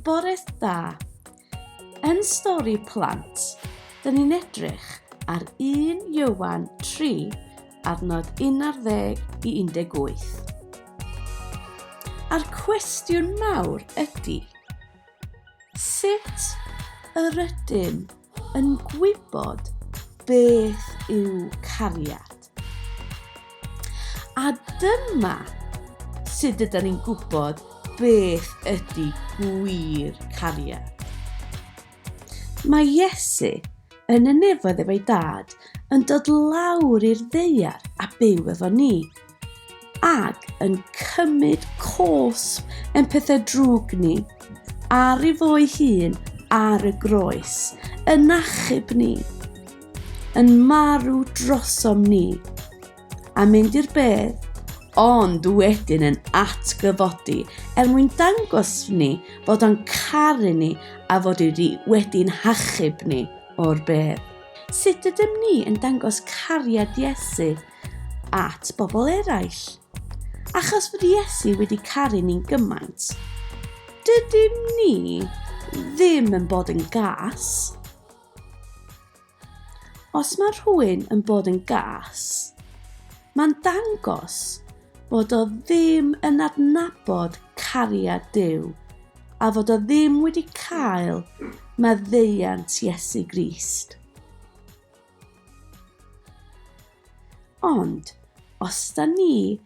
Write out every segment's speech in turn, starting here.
Bore da. Yn stori plant, dyn ni'n edrych ar 1 Iowan 3, adnod 11 i 18. A'r cwestiwn mawr ydy, sut yr ydym yn gwybod beth yw cariad? A dyma sut ydyn ni'n gwybod beth ydy gwir cariad. Mae Iesu yn y nefoedd efo'i dad yn dod lawr i'r ddaear a byw efo ni, ac yn cymryd cosb ein pethau drwg ni ar ei fo'i hun ar y groes, yn achub ni, yn marw drosom ni, a mynd i'r bedd, ond wedyn yn atgyfodi er mwyn dangos ni fod o'n caru ni a fod wedi wedi'n hachub ni o'r bedd. Sut ydym ni yn dangos cariad Iesu at bobl eraill? Achos fod Iesu wedi caru ni'n gymaint, dydym ni ddim yn bod yn gas. Os mae rhywun yn bod yn gas, mae'n dangos bod o ddim yn adnabod cariad Duw a fod o ddim wedi cael maddeuant Iesu Grist. Ond, os da ni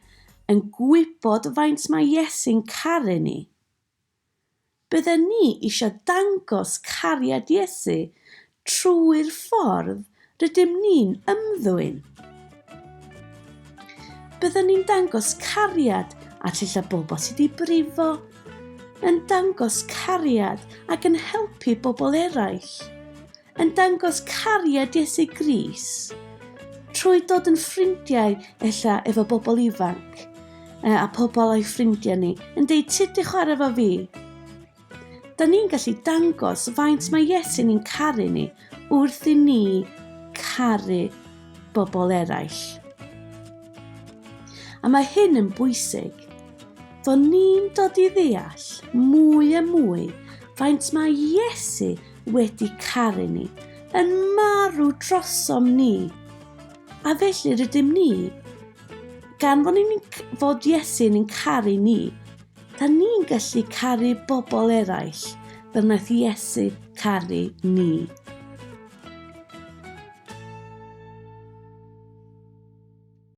yn gwybod faint mae Iesu'n caru ni, Bydden ni eisiau dangos cariad Iesu trwy'r ffordd rydym ni'n ymddwyn. Bydden ni'n dangos cariad at ella bobl sydd wedi brifo, yn dangos cariad ac yn helpu bobl eraill. yn dangos cariad Iesu Grist trwy dod yn ffrindiau ella efo bobl ifanc a pobl a'i ffrindiau ni yn deud sut i chwarae efo fi. Da ni'n gallu dangos faint mae Iesu ni'n caru ni wrth i ni caru bobl eraill. A mae hyn yn bwysig, fod ni'n dod i ddeall mwy a mwy faint mae Iesu wedi caru ni, yn marw drosom ni. A felly rydym ni, gan fod, ni'n, fod Iesu'n yn caru ni, da ni'n gallu caru bobl eraill fel wnaeth Iesu caru ni.